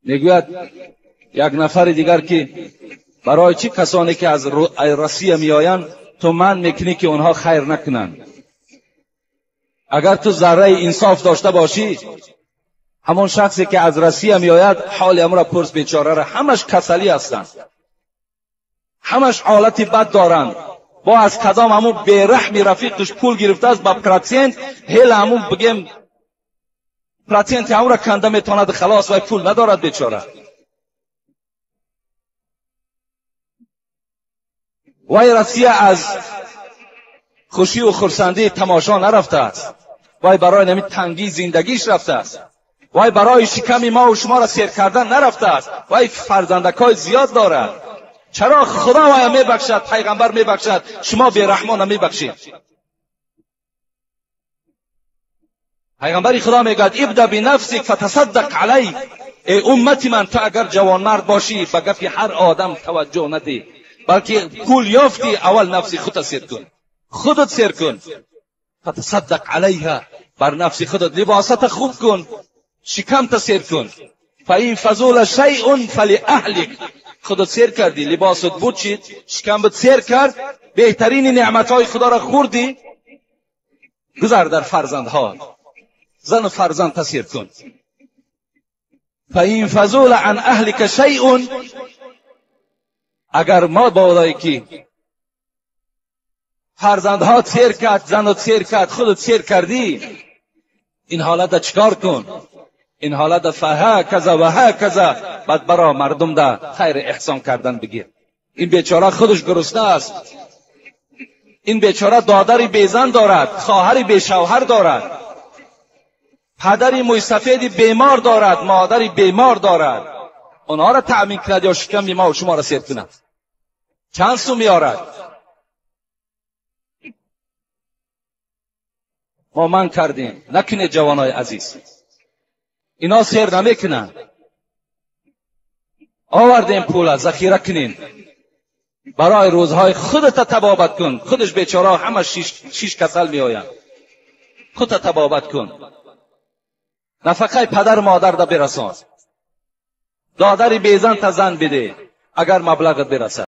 میگوید یک نفر دیگر که برای چی کسانی که از روسیه میآیند تو من میکنی که اونها خیر نکنند؟ اگر تو ذره انصاف داشته باشی، همون شخصی که از روسیه میآید حال امرا پرس، بیچاره را همش کسلی هستند، همش حالت بد دارند. با از کدام همون بیرحمی رفیقش پول گرفته است با процент، هل همون بگیم процент همون را کنده میتواند خلاص، وای پول ندارد بیچاره. وای روسیه از خوشی و خرسندی تماشا نرفته است، وای برای نمی تنگی زندگیش رفته است، وای برای شکم ما و شما را سیر کردن نرفته است، وای فرزندکای زیاد دارد. چرا خدا وای میبخشد، پیغمبر میبخشد، شما بیرحمان نمیبخشید؟ پیغمبر خدا میگوید ابدا بنفسک فتصدق علیک. ای امت من، تو اگر جوانمرد باشی به گپ هر آدم توجه ندی، بلکه پول یافتی اول نفس خودت سیر کن، خودت سیر کن. فتصدق علیها، بر نفس خودت لباست خوب کن، شکمت سیر کن. فإن فضل شیء فلأهلک. خودت سیر کردی، لباست بود چید، شکمت سیر کرد، بهترین نعمتهای خدا را خوردی، گذر در فرزندها، زن و فرزند تسیر کن. فإن فضل عن اهلک شیء. اگر ما بالایی که فرزندها سیر کرد، زن سیر کرد، خودت سیر کردی، این حالت چکار کن؟ این حالت فها کذا و ها کذا، بعد برا مردم ده خیر احسان کردن بگیر. این بیچاره خودش گرسنه است، این بیچاره دادری بیزن دارد، خواهری بی شوهر دارد، پدری موی بیمار دارد، مادری بیمار دارد. آنها را تأمین کند یا شکم ما و شما را سیر کند؟ چند سو میارد؟ ما من کردیم. نکنید جوانای عزیز، اینا سیر نمیکنن. آوردیم پول ذخیره کنین برای روزهای خودت تبابت کن. خودش بیچاره همه شیش کسل میآیند. خودت تبابت کن، نفقه پدر مادر دا برسان، دادری بیزن تا زن بده اگر مبلغت برسد.